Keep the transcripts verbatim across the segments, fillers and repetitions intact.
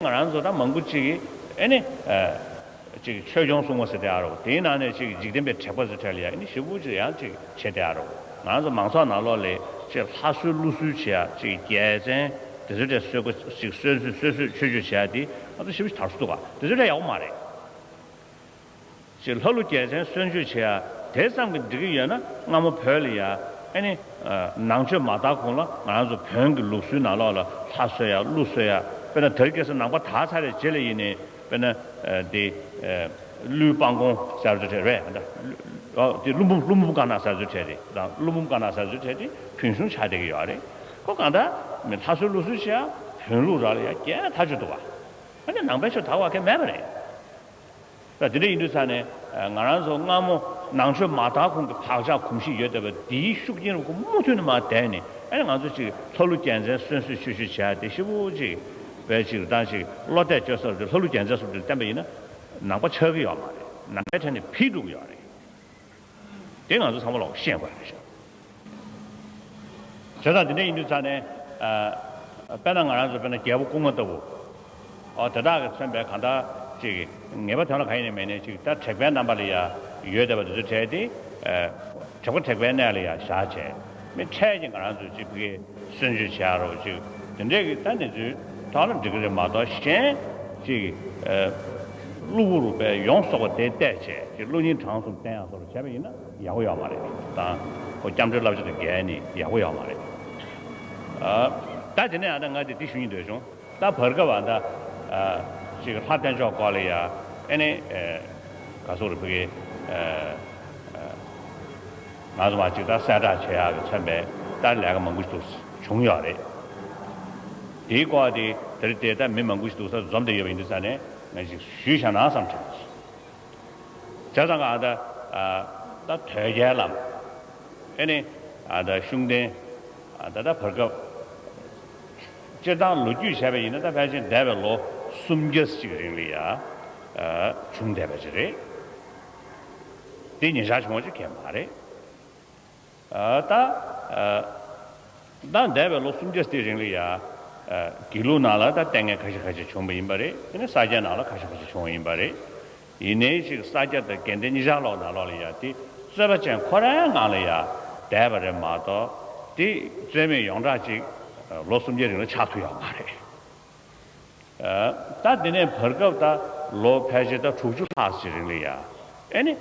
ང་རང་ཚོ་ད་མང་པོ་ཅིག་གིས་ཨེ་ནི་ཨ་ཅིག་ཆོས་སྐྱོང་སྲུང་མ་ཟེར་དེ་ཨ་རོ། དེའི་ནང་ནས་ཅིག་འཇིག་རྟེན་པའི་དྲེགས་པ་ཚོའི་གྲས་ལ་ཡ་ཨེ་ནི་ཞེ་པོ་ཅིག་ཡང་ཅིག་བྱེད་དེ་ཨ་རོ། ང་རང་ཚོ་མང་ཚོགས་ནང་ལོགས་ལ་ཅིག་ལྷ་གསོལ་ཀླུ་གསོལ་བྱེད་ཡ། ཅིག་རྒྱལ་མཚན་དེ་ཚོའི་གྲས་གསོལ་ག་ཅིག་གསོལ་གསོལ་གསོལ་གསོལ་མཆོད་མཆོད་བྱེད་ཡ་དེ་ང་ཚོ་ཞེ་པོ་ཅིག་དར་སྲོལ་འདུག་ག་དེ་ཚོའི་གྲས་ཡག་པོ་མ་རེད། ཅིག་ལྷ་ཀླུ་རྒྱལ་མཚན་གསོལ་མཆོད་བྱེད་ཡ་དེ་ཙམ་གྱིས་འགྲིག་གི་ཡོད་ན། སྔ་མོ་བོད་ལ་ཡ་ཨེ་ནི་ཨ་ནང་ཆོས་མ་དར་གོང་ལ་ང་རང་ཚོ་བོན་གྱི་ལུགས་སྲོལ་ནང་ལོགས་ལ་ལྷ་གསོལ་ཡ་ཀླུ་གསོལ་ཡ། དཔེར་ན་དེ་རིང་ཁ་སང་ནང་པ་དར་ཚར་བའི་རྗེས་ལ་ཡིན་ནའི་དཔེར་ན་ཨ་དེ་ཨ་ཀླུའི་སྤང་གོང་ཟེར་ཚོ་གྲས་རེད། ཨ་ད་ཨ་དེ་ཀླུ་འབུམ་ཀླུ་འབུམ་དཀར་ནག་ཟེར་ཚོ་གྲས་རེད། ད་ཀླུ་འབུམ་དཀར་ནག་ཟེར་ཚོ་གྲས་དེ་བོན་གཞུང་ཆགས་བསྡད་ཀྱི་ཡོད་རེད། ཁོ་གང་ལྟར་མི་ལྷ་གསོལ་ཀླུ་གསོལ་བྱེད་ཡ་བོན་ལུགས་ར་ལ་ཡ་རྒྱས་ཐག་ཆོད་འདུག་ག་ཨ་ནི་ནང་པའི་ཆོས་དར་བ་གང་མེད་པ་རེད། ད་དེ་འདྲ་ཡིན་དུས་ཙང་ནས་ང་རང་ཚོ་སྔ་མོ་ནང་ཆོས་མ་དར་གོང་གི་བག་ཆགས་གོམས་གཤིས་ཡོད་བསྡད་པ་འདིའི་ཤུགས་རྐྱེན་རུ་མུ་མཐུད་ནས་མར་བསྡད་ནས། ཨ་ནི་ང་ཚོ་ཅིག་ལྷ་ཀླུ་རྒྱལ་མཚན་གསོལ་གསོལ་མཆོད་མཆོད་བྱ་དེ་ཞེ་པོ་ཅིག་བས་ཅིག་ད་ཅིག་བློ་གཏད་བཅོལ་ས་རུ་ལྷ་ཀླུ་རྒྱལ་མཚན་གསུམ་དེ་བསྟན་པ་ཡིན་ན་ནང་པ་ཆགས་ཀྱི་ཡོད་མ་རེད། ནང་པའི་གྲས་ནས་ཕྱིས་འགྲོ་གི་ཡོད་རེད། དེ་ང་ཚོ་ཚང་མ་ལོག་ཤེས་དགོས་རེད་ཤག་བྱས་ཙང་དེ་འདྲ་ཡིན་དུས་ཙང་ནས་ཨ་དཔེར་ན་ང་རང་ཚོ་དཔེར་ན་རྒྱལ་པོ་སྐུ་ལྔ་ལྟ་བུ། ཨོ་དེ་དག་གིས་མཚོན་པའི་གང་ལྟར་ཅིག་ངེས་པ་དོན་ལ་གང་ཡིན་ནས་མེད་ནས་ཅིག་ད་དྲེགས་པའི་རྣམ་པ་ལ་ཡ་ཡོད་བསྡད་པ་དེ་ཚོ་བྲལ་ཏེ། ཨ་དྲེགས་པ་དྲེགས་པའི་གནས་ལ་ཡ་བཞག་བྱས། མི་འཕྲལ་གྱི་ང་རང་ཚོ་ཅིག་ཕ་གིའི་གསོལ་མཆོད་བྱེད་ཡ་རོགས་ཅིག་དེ་འདྲས་ཀྱི་ད་གནས་ཚུལ་ཐོག་ལ་འགྲིག་གི་རེད་མ་གཏོགས། གཞན་ཅིག་ཨ་གླུ་བུར་བའི་ཡོངས་སུ་རྫོགས་པ་དེ་བལྟས་བྱས་ཅིག་གླུ་རྙིང་གྲངས་གསུམ་བསྟན་ཡ་སོགས་ལ་བྱས་པ་ཡིན་ན་ཡག་པོ་ཡོད་མ་རེད། དང་ཁོ་སྐྱབས་འགྲོའི་བསླབ་བྱ་དང་འགལ་ནས་ཡག་པོ་ཡོད་མ་རེད། ཨ་ད་དེ་ནས་ཨ་ད་ང་དེ་འདི་ཞུ་སྙིང་འདོད་བྱུང་། ད་བར་སྐབས་ཨ་ད་ཨ་ཅིག་ལྷ་བསྟེན་ཕྱོགས་སྐོར་ལ་ཡ་ཨེ་ནི་ཨ་ག་སོགས་རེ་ཕ་གི་ཨ་ང་ཚོ་མ་ཅིག་ད་གསལ་བསྒྲགས་བྱེད་ཡག་གི་མཚོན་པའི་ད་ལས་ཀ་མང་པོ་ཞིག་འདུག་བྱུང་ཡོད་རེད། དེའི་སྐོར་དེ་དེ་རིང་དེ་ད་མི་མང་པོ་ཞིག་འདུག་ས་འཛོམས་བསྡད་ཡོད་པ་ཡིན་དུས་ཙང་ནས་ང་ཅིག་ཞུས་བཞག་ན་བསམ་དྲན། བྱས་ཙང་ཨ་ད་ཨ་ད་དོལ་རྒྱལ་བླམ་ཨེ་ནི་ཨ་ད་ཤུགས་ལྡན་ཨ་ད་ད་བར་སྐབས་སྤྱིར་བཏང་ལོ་རྒྱུས་བྱས་པ་ཡིན་ན་ད་ཕལ་ཆེར་འདས་པའི་ལོ་སུམ་བརྒྱ་ཅིག་རིང་ལ་ཡ་ཨ་བྱུང་བསྡད་པ་ཅིག་རེད། དེ་ཉིན་ཞག་བྱུང་བ་ཅིག་གང་མ་རེད། ཨ་ད་ཨ་ད་འདས་པའི་ལོ་སུམ་བརྒྱ་དེའི་རིང་ལ་ཡ་ཨ་དགེ་ལུགས་ནང་ལ་ད་ལྟས་ངན་ཁ་ཤས་ཁ་ཤས་བྱུང་བ་ཡིན་པ་རེད། དེ་ནས་ས་སྐྱ་ནང་ལ་ཁ་ཤས་ཁ་ཤས་བྱུང་བ་ཡིན་པ་རེད། ཡིན་ནའི་ཅིག་ས་སྐྱ་དང་དགེ་ལྡན་གཉིས་ཆར་ལོག་ནང་ལོགས་ལ་ཡ་དེ་རྩོད་པ་ཅན་ཁོ་རའི་ངང་ལ་ཡ་བསྡད་པ་རེད་མ་གཏོགས། དེ་རྩོད་མེད་ཡོངས་གྲགས་ཅིག་ལོ་སུམ་བརྒྱའི་རིང་ལ་ཆགས་ཐུབ་ཡོད་མ་རེད། ཨ་ད་དེ་ནས་བར་སྐབས་ད་ལོ་ཕལ་ཆེར་ད་དྲུག་ཅུ་ལྷག་ཅིག་རིང་ལ་ཡ་ཨེ་ནི་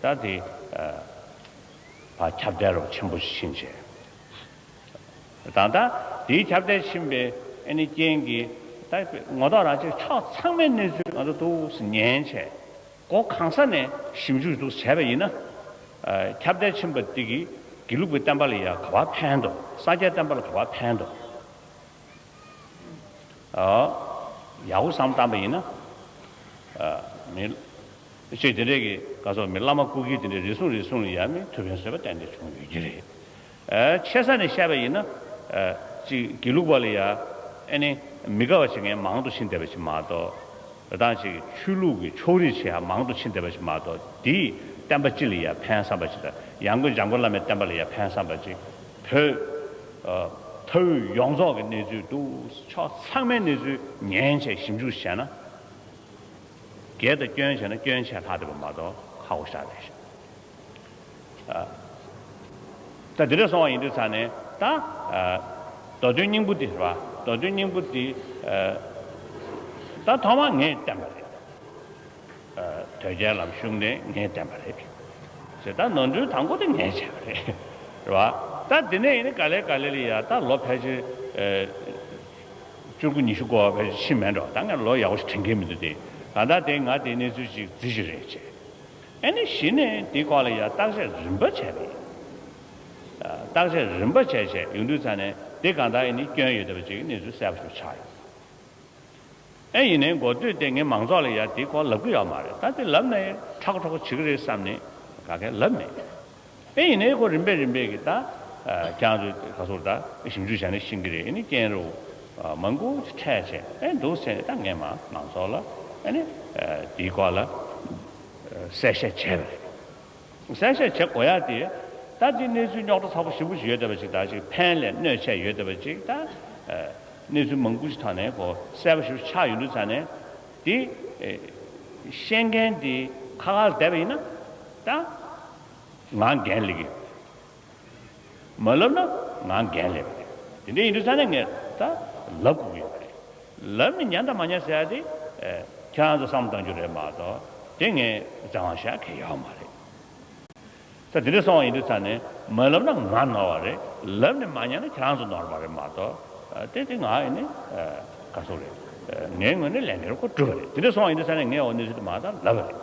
ད་དེ་ཨ་ཕར་ཁྱབ་གདལ་རོགས་ཆེན་པོ་ཞིག་ཕྱིན་བྱས། ད་ལྟ་དེའི་ཁྱབ་གདལ་ཕྱིན་པའི་ཨེ་ནི་རྐྱེན་གྱིས་ད་ངོ་ཐོག་རང་ཅིག་ཕྱོགས་ཚང་མའི་གནས་ཚུལ་ང་ཚོ་འདུག་སེ་ཉན་བྱས། སྒོ་གང་ས་ནས་ཞིབ་འཇུག་འདུག་བྱས་པ་ཡིན་ན། ཨ་ཁྱབ་གདལ་ཕྱིན་པ་འདི་གིས་དགེ་ལུགས་པའི་བསྟན་པ་ལ་ཡ་ག་པར་ཕན་འདུག་ས་སྐྱའི་བསྟན་པ་ལ་ག་པར་ཕན་འདུག་ཨ་ཡག་པོ་བསམ་བཏང་པ་ཡིན་ན། ཨ་མི་ཅིག་དེ་འདྲས་ཀྱི་ག་སོགས་མི་བླ་མ་སྐུ་སྒེར་དེ་འདྲས་རེ་ཟུང་རེ་ཟུང་ལ་ཡ་མི་ཐུགས་ཕན་གསོས་པ་ཏན་ཏན་བྱུང་ཡོད་ཀྱི་རེད། ཨ་ཆེ་ས་ནས་བཤད་པ་ཡིན་ན། ཨ་ཅིག་དགེ་ལུགས་པ་ལ་ཡ་ཨེ་ནི་མི་དགའ་བ་བྱེད་མཁན་མང་དུ་ཕྱིན་བསྡད་པ་ཞིག་མ་གཏོགས། ད་ཅིག་ཆོས་ལུགས་ཀྱི་ཕྱོགས་རིས་བྱེད་ཡ་མང་དུ་ཕྱིན་བསྡད་པ་ཞིག་མ་གཏོགས། དེས་བསྟན་པ་སྤྱི་ལ་ཡ་ཕན་བསམ་པ་ཞིག་དང་། ཡང་སྒོས་འཇམ་མགོན་བླ་མའི་བསྟན་པ་ལ་ཡ་ཕན་བསམ་པ་ཅིག་བོད་ཨ་མཐའ་དབུས་ཡོངས་རྫོགས་ཀྱི་གནས་ཚུལ་འདུག་ཕྱོགས་ཚང་མའི་གནས་ཚུལ་ཉན་བྱས་ཞིབ་འཇུག་བྱས་ན། བརྒལ་དང་སྐྱོན་བྱས་ན་སྐྱོན་ཆེ་ལྷག་བསྡད་པ་མ་གཏོགས་ཁག་པོ་ཞེ་དྲག་རེད་ཤག་ཨ་ད་འདི་འདྲ་སོང་བ་ཡིན་དུས་ཙང་ནས་ད་ཨ་མདོ་དོན་སྙིང་པོ་འདི་རེད་བ། མདོ་དོན་སྙིང་པོ་འདི་ཨ་ད་ཐོག་མར་ངས་བསྟན་པ་རེད། ཨ་དོལ་རྒྱལ་བླམ་ཤུགས་ལྡན་ངས་བསྟན་པ་རེད་ཟེར། ད་ནོར་འཁྲུལ་དང་པོ་དེ་ངས་བྱས་པ་རེད། རེད་བ། ད་འདི་ནས་ཡིན་ནའི་ག་ལེ་ག་ལེ་ལ་ཡ་ད་ལོ་ཕལ་ཆེར་ཨ་བཅུ་དགུ་ཉི་ཤུ་འགོར་བ་ཕལ་ཆེར་ཕྱིན་མེད་འགྲོ། ད་ངས་ལོ་ཡག་པོ་ཞིག་དྲན་གྱི་མི་འདུག་སྟེ། གང་ལྟར་དེ་ང་དེའི་གནས་ཚུལ་ཅིག་རྩིས་ཞིག་རེད་བྱས། ཨེ་ནི་གཞི་ནས་དེའི་སྐོར་ལ་ཡ་བརྟག་དཔྱད་རིམ་པ་བྱས་པ་ཡིན། ཨ་བརྟག་དཔྱད་རིམ་པ་བྱས་བྱས་ཡོང་དུས་ཙང་ནས་དེ་གང་ལྟར་ཨེ་ནི་སྐྱོན་ཡོད་བསྡད་པ་ཅིག་གི་གནས་ཚུལ་གསལ་པོ་ཞིག་ཆགས་ཡོང་། ཨེ་ཡིན་ནའི་འགོ་སྟོད་དེ་ངས་མང་ཚོགས་ལ་ཡ་དེའི་སྐོར་ལབ་ཀྱི་ཡོད་མ་རེད། ད་དེ་ལབ་ན་ཡང་ཁྲག་ཁྲོག་བྱེད་ཀྱི་རེད་བསམ་ནས་ག་གེ་ལབ་མེད། ཨེ་ཡིན་ནའི་ཁོ་རིམ་པས་རིམ་པས་ཀྱི་ད་ཨ་ཁྱེད་རང་ཚོས་ག་ཚོད་ད་ཞིབ་འཇུག་བྱས་ནས་ཤེས་ཀྱི་རེད། ཨེ་ནི་རྐྱེན་རུ་ཨ་མང་པོ་འཕྲད་བྱས་ཨེ་འདུག་ཟེར་ནས་ད་ངས་མ་མང་ཚོགས་ལ་ཨེ་ནི་ཨ་དེའི་སྐོར་ལ་ཨ་གསལ་བཤད་བྱས་པ་རེད། གསལ་བཤད་བྱེད་དགོས་ཡ་དེ་ད་དེ་གནས་ཚུལ་རྙོག་དྲ་ཚ་པོ་ཞེ་པོ་ཞིག་ཡོད་བསྡད་པ་ཅིག་དང་ཅིག་ཕན་ལས་གནོད་ཆེ་ཡོད་བསྡད་པ་ཅིག་ད་ཨ་ གནས་ཚུལ་མང་པོ་ཞིག་ཐོག་ནས་གོ་གསལ་པོ་ཞིག་ཆགས་ཡོང་དུས་ཙང་ནས་དེ་ཨེ་ཤེས་མཁན་དེ་ཁ་ཁ་ལ་བསྡད་པ་ཡིན་ན་ད་ང་འགན་ལེན་གྱི་ཡོད། མ་ལབ་ན་ང་འགན་ལེན་པ་རེད། དེ་འདྲ་ཡིན་དུས་ཙང་ནས་ངས་ད་ལབ་དགོས་ཀྱི་ཡོད་པ་རེད། ལབ་ནས་ཉན་དང་མ་ཉན་ཟེར་ཡ་དེ་ཨེ་ཁྱེད་རང་ཚོ་བསམ་བློ་གཏང་རྒྱུ་རེད་མ་གཏོགས་དེ་ངས་བཙན་དབང་བཞག་གི་ཡོད་མ་རེད། ད་དེ་འདྲ་སོང་བ་ཡིན་དུས་ཙང་ནས་མ་ལབ་ན་ང་ནོར་བ་རེད། ལབ་ནས་མ་ཉན་ན་ཁྱེད་རང་ཚོ་ནོར་བ་རེད་མ་གཏོགས་ཨ་དེ་དེ་ང་ཡིན་ནི་ཨ་ག་སོག་རེད། ཨ་ངའི་ངོས་ནས་ལས་འགན་ཁོ་གྲུབ་པ་རེད། དེ་འདྲ་སོང་བ་ཡིན་དུས་ཙང་ནས་ངས་འོ་གནས་ཚུལ་དེ་མ་ད་ལབ་པ་རེད།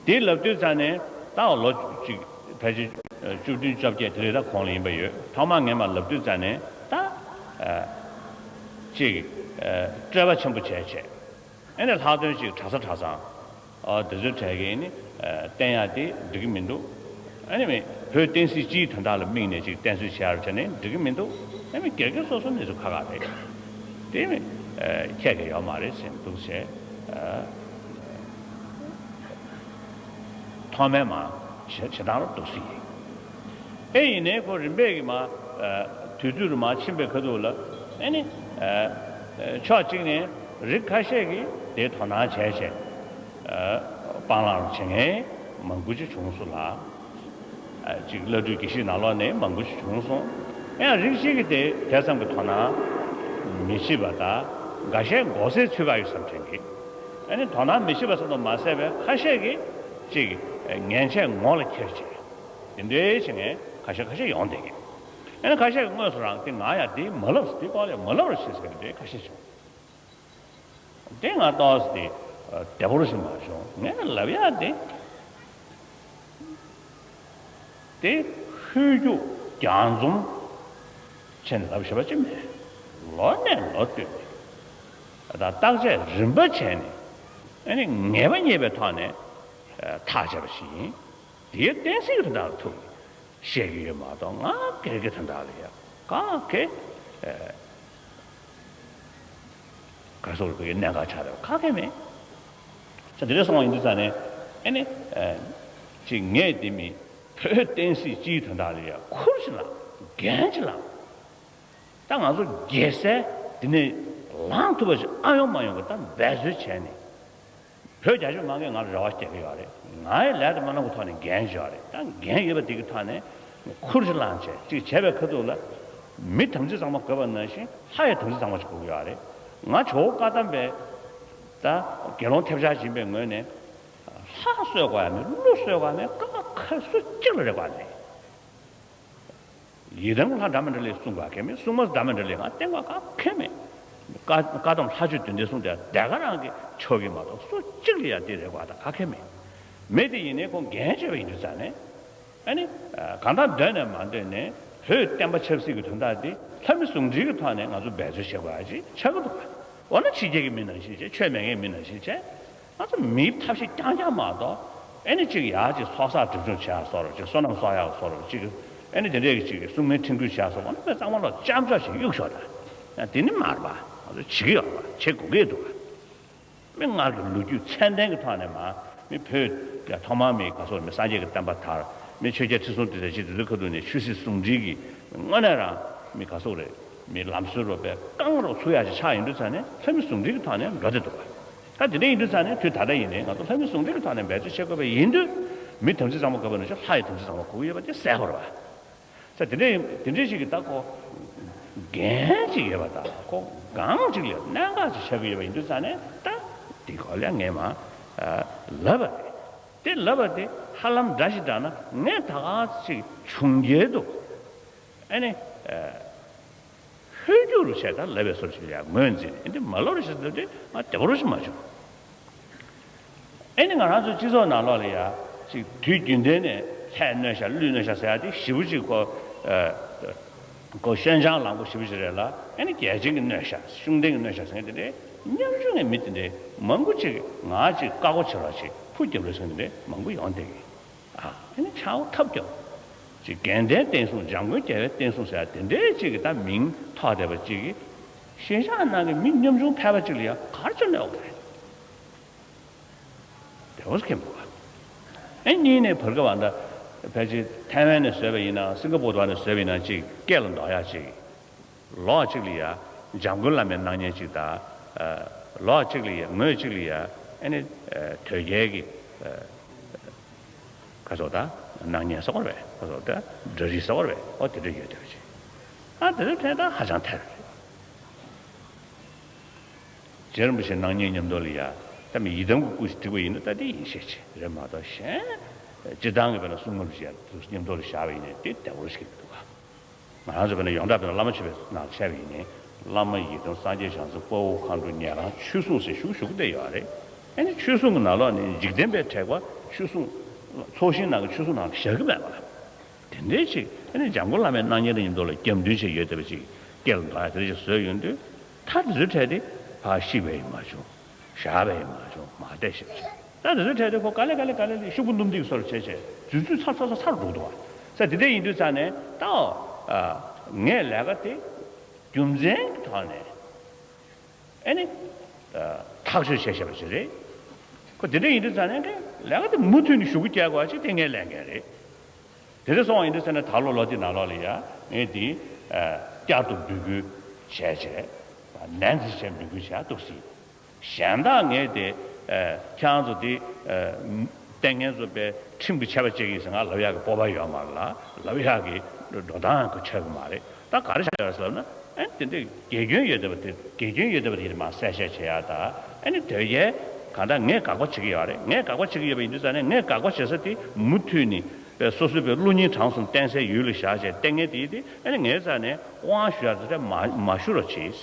དེ་ལབ་དུས་ཙང་ནས་ད་ལོ་གཅིག་ཕལ་ཆེར་བཅུ་བདུན་བཅོ་བརྒྱད་དེ་རེད། ད་གོང་ལ་ཡིན་པ་ཡོད། ཐོག་མར་ངས་མར་ལབ་དུས་ཙང་ནས་ད་ཨ་གཅིག་ཨ་སྤྲོས་པ་ཆེན་པོ་བྱས་བྱས། ཨེ་ནས་ལྷག་དོན་ཅིག་གྲྭ་ས་གྲྭ་ཚང་། ཨ་དེ་ཚོའི་གྲས་ཀྱིས་ནི་ཨ་བསྟན་ཡག་དེ་འགྲིག་གི་མི་འདུག་ཨ་ནི་མི་བོད་བསྟན་སྲིད་སྤྱིའི་དོན་དག་ལ་དམིགས་ནས་ཅིག་བསྟན་གསོལ་བྱེད་ཡག་བྱས་ནས་འགྲིག་གི་མི་འདུག་ཨ་ནི་སྒེར་སྒེར་སོ་སོ་གནས་ཚུལ་ཁག་ཁག་རེད། དེ་ནི་ཨ་ཁྱད་ཀྱི་ཡོད་མ་རེད་ཟེར་འདུག་བྱས། ཨ་ཐོག་མའི་མ་ཞེ་ཞེ་དྲག་ལ་འདུག་སྲིད་ཀྱི། ཨེ་ཡིན་ནའི་ཁོ་རིམ་པས་ཀྱི་མ་ཨ་དུས་ཚོད་རུ་མ་ཕྱིན་པའི་ཁ་ཐུག་ལ་ཨེ་ནི་ཨ་ཨ་ཕྱོགས་གཅིག་ནས་རིགས་ཁ་ཤས་ཀྱིས་དེ་དོ་སྣང་བྱས་བྱས་ཨ་སྤང་བླང་བྱེད་མཁན་མང་པོ་ཅིག་བྱུང་སོང་ལ། ཨ་ཅིག་བླ་སྤྲུལ་དགེ་བཤེས་ནང་ལོགས་ནས་མང་པོ་ཞིག་བྱུང་སོང་། ཡང་རིགས་གཅིག་གིས་དེ་དེ་ཙམ་གྱི་དོ་སྣང་མི་བྱེད་པ་དང་འགའ་ཤས་མགོ་སེར་ཚུད་པ་ཡོད་བསམ་དྲན་གྱི། ཨ་ནི་དོ་སྣང་མི་བྱེད་པ་ཙམ་དུ་མ་ཟད་པའི་ཁ་ཤས་ཀྱིས་ཅིག་ངན་ཆད་ངོ་ལ་འཁྱེར་བྱས། དེ་འདྲའི་བྱེད་མཁན་ཁ་ཤས་ཁ་ཤས་ཡོང་བསྡད་ཀྱི། ཨ་ནི་ཁ་ཤས་ཀྱིས་དངོས་སུ་རང་དེ་ང་ཡང་དེ་མ་ལབ་སོང་། དེ་སྐོར་ལ་མ་ལབ་རོགས་བྱེད་ཟེར་གྱི་དེ་ཁ་ཤས་བྱུང་། དེ་ང་ཏོག་ཙམ་དེ་བདེ་པོ་ཞིག་མ་བྱུང་། ངས་ལབ་ཡག་དེ་དེ་ཧོལ་རྒྱུག་རྒྱང་འཛོམས་བྱས་ནས་ལབ་ཤེས་པ་ཅིག་མེད། ལོ་ནས་ལོ་བསྟུད་ནས་ད་བརྟག་དཔྱད་རིམ་པ་བྱས་ནས་ཨ་ནི་ངེས་པ་རྙེད་པའི་ཐོག་ནས་ཐག་བཅད་པ་ཞིག་ཡིན། དེའི་བསྟན་སྲིད་ཀྱི་དོན་དག་ལ་ཐུག་བཤད་ཀྱི་ཡོད་མ་གཏོགས་ང་སྒེར་གྱི་དོན་དག་ལ་ཡ་ག་གེ་ཨེ་ག་སོགས་ཀྱི་གནད་འགག་ཆགས་རེད་ག་གེ་མེད། ད་དེ་འདྲ་སོང་བ་ཡིན་དུས་ཙང་ནས་ཨེ་ནི་ཨེ་ཅིག་ངས་དེ་མི་བོད་བསྟན་སྲིད་སྤྱིའི་དོན་དག་ལ་ཡ་ཁུར་ཅིག་བླངས་འགན་ཅིག་བླངས། ད་ང་ཚོ་རྒྱལ་སྲས་དེ་ནས་ལངས་ཐུབ་པ་ཞིག་ཨ་ཡོང་མ་ཡོང་གི་ད་འབད་རྩོལ་བྱས་ནས། བོད་རྒྱ་ཆེ་མང་གིས་ང་ལ་རེ་བ་རྒྱག་གི་ཡོད་རེད། ང་ཡི་ལས་དང་སྨོན་ལམ་གྱི་ཐོག་ནས་འགན་ཡོད་རེད། ད་འགན་ཡོད་པ་དེ་གི་ཐོག་ནས་ཁུར་ཅིག་བླངས་བྱས་ཅིག་བྱས་པའི་ཁ་ཐུག་ལ། མི་དམ་ཚིག་གཙང་མ་དགོས་པ་ནང་བཞིན་ལྷ་ཡི་དམ་ཚིག་གཙང་མ་ཞིག་དགོས་ཀྱི་ཡོད་རེད། ང་ཇོ་བོ་བཀའ་གདམས་པའི་ད་དགེ་སློང་ཐེབས་ཆག་ཡིན་པའི་ངོས་ནས་ལྷ་གསོལ་དགོས་ཡ་མེད། ཀླུ་གསོལ་དགོས་ཡ་མེད། ཀ་ཁ་སུ་གཅིག་ལ་རེ་དགོས་ཡ་མེད། ཡི་དམ་ལྷ་འདྲ་མི་འདྲ་ལས་གསུང་བ་གལ་མེད། སྲུང་མ་འདྲ་མི་འདྲ་ལས་ང་བསྟེན་བ་ག་གེ་མེད། བཀའ་བཀའ་གདམས་ལྷ་ཆོས་བདུན་ལྡན་གསུང་དེ་དེ་ག་རང་གི་ཆོག་གི་མ་གཏོགས་སུ་གཅིག་ལ་ཡང་དེ་རེ་བ་དང་ག་གེ་མེད། མེད་དེ་ཡིན་ནའི་ཁོང་འགན་བཅོལ་བ་ཡིན་དུས་ཙང་ནས་ཨ་ནི་གང་ལྟར་འདོད་ནས་མ་འདོད་ནས་བོད་བསྟན་པ་ཆབ་སྲིད་ཀྱི་དོན་དག་དེ་ལྷ་མི་ཟུང་འབྲེལ་གྱི་ཐོག་ནས་ང་ཚོ་འབད་རྩོལ་བྱེད་དགོས་ཡ་ཅིག་ཆགས་ཀྱི་འདུག་འོ་ན་ཕྱི་རྒྱལ་གྱི་མི་ནང་བཞིན་བྱས། ཆོས་མེད་མཁན་མི་ནང་བཞིན་བྱས། ང་ཚོ་མིའི་ཐབས་ཤེས་རྐྱང་རྐྱང་མ་གཏོགས། ཨེ་ནི་གཅིག་ཡར་གཅིག་ཚོགས་བསགས་སྒྲིབ་སྦྱོང་བྱེད་ཡག་བཟོ་འདྲ། གཅིག་བསོད་ནམས་གསོག་ཡག་བཟོ་འདྲ། གཅིག་ཨེ་ནི་དེ་འདྲས་ཀྱི་གཅིག་གསུང་མིན་འཕྲིན་སྐུལ་བྱེད་ཡག་བཟོ་འདྲ། ང་ཚོ་དཔེ་གཙང་མ་ལོག་ཅམ་ཅོག་ཞིག་གཡུག་ཞོག་ད། ཡང་དེ་ནི་མ་རེད་པ། ང་ཚོ་བྱེད་ཀྱི་ཡོད་རེད་པ། བྱེད་དགོས་ཀྱི་འདུག་པ། མི་སྔར་གྱི་ལོ་རྒྱུས་ཚད་ལྡན་གྱི་ཐོག་ནས་མ་མི་བོད་ཡ་ཐོག་མར་མི་ག་སོགས་མི་སངས་རྒྱས་ཀྱི་བསྟན་པ་དར། མི་ཆོས་རྒྱལ་ཁྲི་སྲོང་ལྡེ་བཙན་ཆེན་དེ་ཚོའི་ཁ་ཐུག་ནས་ཆོས་སྲིད་ཟུང་འབྲེལ་གྱི་དངོས་གནས་རང་མི་ག་སོགས་རེད། མི་ལམ་སྲོལ་རོ་པའི་རྐང་རོགས་ཚུགས་ཡག་ཅིག་ཆགས་ཡོང་དུས་ཙང་ནས་ལྷ་མི་ཟུང་འབྲེལ་གྱི་ཐོག་ནས་འགྲོ་བསྡད་འདུག་པ། ད་དེ་འདྲ་ཡིན་དུས་ཙང་ནས་དུས་ད་ལྟ་ཡིན་ནའི་ང་ཚོ་ལྷ་མི་ཟུང་འབྲེལ་གྱི་ཐོག་ནས་འབད་རྩོལ་བྱེད་དགོས་པ་ཡིན་དུས། མི་དམ་ཚིག་གཙང་མ་དགོས་པ་ནང་བཞིན་ལྷ་ཡི་དམ་ཚིག་གཙང་མ་དགོས་ཀྱི་ཡོད་པ་དེ་གསལ་པོ་རེད་པ། ས་དེ་འདྲ་ཡིན། དེ་འདྲ་ཞིག་གི་ད་ཁོ་འགན་ཅིག་ཡོད་པ་དང་ཁོ་སྒང་ཅིག་ལ་གནད་འགག་ཅིག་ཆགས་ཀྱི་ཡོད་པ་ཡིན་དུས་ཙང་ནས་ད་དེ་སྐོར་ལ་ངས་མ་ལབ་པ་རེད། དེ་ལབ་པ་དེ་ཧ་ལམ་འདྲ་ཞིག་འདྲ་ན་ངས་ད་ག་ཅིག་བྱུང་རྒྱལ་དུ་ཨ་ནི། ཧོལ་རྒྱུག་རུ་བྱས་ད་ལབ་པའི་བཟོ་ཞིག་ལ་ངོས་འཛིན་ནས་འདི་མ་ལོ་རུ་ཞིག་ལབ་དུས་ང་བདེ་པོ་རུ་ཞིག་མ་བྱུང་། ཨེ་ནི་ང་རང་ཚོའི་སྤྱི་ཚོགས་ནང་ལོགས་ལ་ཡ་ཅིག་དུས་རྒྱུན་ལྡན་ནས་ལྷས་གནོད་ཤག་ཀླུས་གནོད་ཤག་ཟེར་ཡ་དེ་ཞེ་པོ་ཅིག་ཁོ་ཁོ་ཤན་ཆང་ལངས་པོ་ཞེ་པོ་ཅིག་རེད་ལ། ཨེ་ནི་རྒྱལ་ཆེན་གྱི་གནོད་ཤག་ཤུགས་ལྡན་གྱི་གནོད་ཤག་ཟེར་མཁན་དེ་འདྲའི་ཉམ་ཆུང་གི་མི་དེ་འདྲའི་མང་པོ་ཅིག་ང་ཅིག་བཀའ་བསྒོ་བྱེད་རོགས་ཅིག་ཕུ་རྒྱབ་རོགས་ཟེར་མཁན་དེ་འདྲའི་མང་པོ་ཡོང་བསྡད་ཀྱི། ཨ་ཨེ་ནི་ཆང་ཐབས་རྒྱབ་ཅིག་དགེ་ལྡན་བསྟན་སྲུང་འཇམ་མགོན་རྒྱལ་བའི་བསྟན་སྲུང་ཟེར་ཡ་དེ་འདྲའི་ཅིག་གི་ད་མིང་ཐོགས་བསྡད་པ་ཅིག་གིས་གཞིས་ཆགས་ནང་གི་མི་ཉམ་ཆུང་ཕལ་པ་ཅིག་ལ་ཡང་ག་རེ་བྱས་གནོད་དགོས་རེད། དེ་འོ་ཁེམ་པོ་ཨེ་གཉིས་ནས་བར་སྐབས་ཨ་ད་ཕལ་ཆེར་ཐའེ་ཝན་ནས་བཟོས་པ་ཡིན་ན་སིང་ག་པོར་དུ་བ་ནས་བཟོས་པ་ཡིན་ན་ཅིག་སྐད་ལ་འདོགས་ཡ་ཅིག་ལོགས་གཅིག་ལ་ཡ་འཇམ་མགོན་བླ་མའི་སྣང་བརྙན་གཅིག་དང་། ལོགས་གཅིག་ལ་ཡ་ངོས་གཅིག་ལ་ཡ་ཨ་ནི་དོལ་རྒྱལ་གྱི་ཁ་ཕྱོགས་དང་སྣང་བརྙན་ཟེར་བ་རེད། ཁ་ཕྱོགས་དང་འདྲ་རིས་ཟེར་བ་རེད། ཨོ་དེ་འདྲ་ཡོད་བསྡད་པ་ཅིག་ཨ་དེ་ཚོའི་གྲས་ད་ཧ་ཅང་ཐལ་རེད། རྗེ་རིན་པོ་ཆེའི་སྣང་བརྙན་མཉམ་དུ་ལ་ཡ་ད་མི་ཡི་དམ་གྱི་སྐུ་ཞིག་བསྒྲིགས་པ་ཡིན་ན་ད་དེ་ཡིན་ཤས་ཆེ་རེད་མ་གཏོགས། གཞན་སྤྱིར་བཏང་གི་བས་ན་གསུང་རབ་ཞིག་མཉམ་དུ་ལ་བཞག་པ་ཡིན་ན་དེ་བདེ་བོ་ཞིག་མི་འདུག་ག་ང་རང་ཚོ་བས་ན་ཡོངས་གྲགས་བས་ན་བླ་མ་མཆོད་པའི་ནང་བཤད་པ་ཡིན་ནའི། བླ་མ་ཡི་དམ་སངས་རྒྱས་བྱང་སེམས་དཔའ་བོ་མཁའ་འགྲོ་ཉན་རང་ཆོས་སྲུང་ཟེར་ཞུ་ཞུ་གི་བསྡད་ཡོད་རེད། ཨ་ནི་ཆོས་སྲུང་གི་ནང་ལོགས་ནས་འཇིག་རྟེན་པའི་དྲེགས་པ་ཆོས་སྲུང་། ཚོགས་ཞིང་ནང་གི་ཆོས་སྲུང་ནང་ལ་བཞག་གི་མེད་པ། དེ་འདྲའི་ཅིག་ཨ་ནི་འཇམ་མགོན་བླ་མའི་སྣང་བརྙན་དང་མཉམ་དུ་ལ་རྒྱབ་མདུན་ཅིག་ཡོད་བསྡད་པ་ཅིག་སྐེ་ལ་འདོགས་ཡ་དེ་འདྲ་ཅིག་བཟོས་ཡོང་དུས། ད་དེ་ཚོའི་གྲས་དེ་ཕར་བཤིག་པ་ཡིན་མ་བྱུང་། བཞག་པ་ཡིན་མ་བྱུང་། མ་བསྡད་ཤག་ཅིག་ད་དེ་ཚོའི་གྲས་དེ་ཁོ་ག་ལེ་ག་ལེ་ག་ལེ་ལེ་ཤོག་བུ་སྣུམ་ཐིག་བཟོ་འདྲ་བྱས་བྱས་རྫུན་རྫུན་ཚར་ཚར་ཚར་ཚར་འགྲོ་འདུག་བ། ས་དེ་འདྲ་ཡིན་དུས་ཙང་ནས་ད། ཨ། ངས་ལས་ཀ་དེ་རྒྱུ་མཚན་གྱི་ཐོག་ནས། ཨེ་ནི། ཨ། ཐག་གཅོད་བྱས་བཞག་པ་ཞིག་རེད། ཁོ་དེ་འདྲ་ཡིན་དུས་ཙང་ནས་ལས་ཀ་དེ་མུ་མཐུད་ནས་ཞུ་སྒོ་རྒྱག་དགོས་པ་ཅིག་དེ་ངའི་ལས་འགན་རེད། དེ་འདྲ་སོང་བ་ཡིན་དུས་ཙང་ནས་ད་ལོ་ལོ་དེ་ནང་ལོགས་ལ་ཡ་ངས་དེ། ཨ། བསྐྱར་དུ་འབོད་སྐུལ་བྱས་བྱས། ནན་ཙི་བྱས་འབོད་སྐུལ་བྱས་འདུག་སྲིད། གཞན་དག་ངས་དེ། ཨ། ཁྱེད་རང་ཚོ་དེ། ཨ། ལྟས་ངན་བཟོ་པའི་ཁྲིམས་ཀྱི་ཆད་པ་བཅད་ཀྱི་ཡིན་ཟེར་ང་ལབ་ཡག་གི་སྤོབས་པ་ཡོད་མ་རེད་ལ། ལབ་ཡག་གི་འགྲོ་སྟངས་ཁོ་ཆགས་ཀྱི་མ་རེད། ད་ག་རེ་བྱས་ཡོད་ཟེར་ལབ་ན། ཨེ་དེ་འདྲའི་དགེ་སྐྱོན་ཡོད་བསྡད་པ་དེ། དགེ་སྐྱོན་ཡོད་བསྡད་པ་དེ་མར་གསལ་བཤད་བྱེད་ཡག་དང་། ཨེ་ནི་དོལ་རྒྱལ་གང་ལྟར་ངས་དགག་པ་བྱེད་ཀྱི་ཡོད་རེད། ངས་དགག་པ་བྱེད་ཀྱི་ཡོད་པ་ཡིན་དུས་ཙང་ནས་ངས་དགག་པ་བྱེད་ས་དེ་མུ་མཐུད་ནས་སོ་སོའི་བའི་བློ་སྙིང་བྲང་གསུམ་བསྟེན་སའི་ཡུལ་ལ་བཞག་བྱས་བསྟེན་མཁན་དེ་དེ། ཨེ་ནི་ངའི་རྩ་ནས་དབང་ཞུ་ཡག་དེ་མ་མ་ཞུ་རོགས་གྱིས།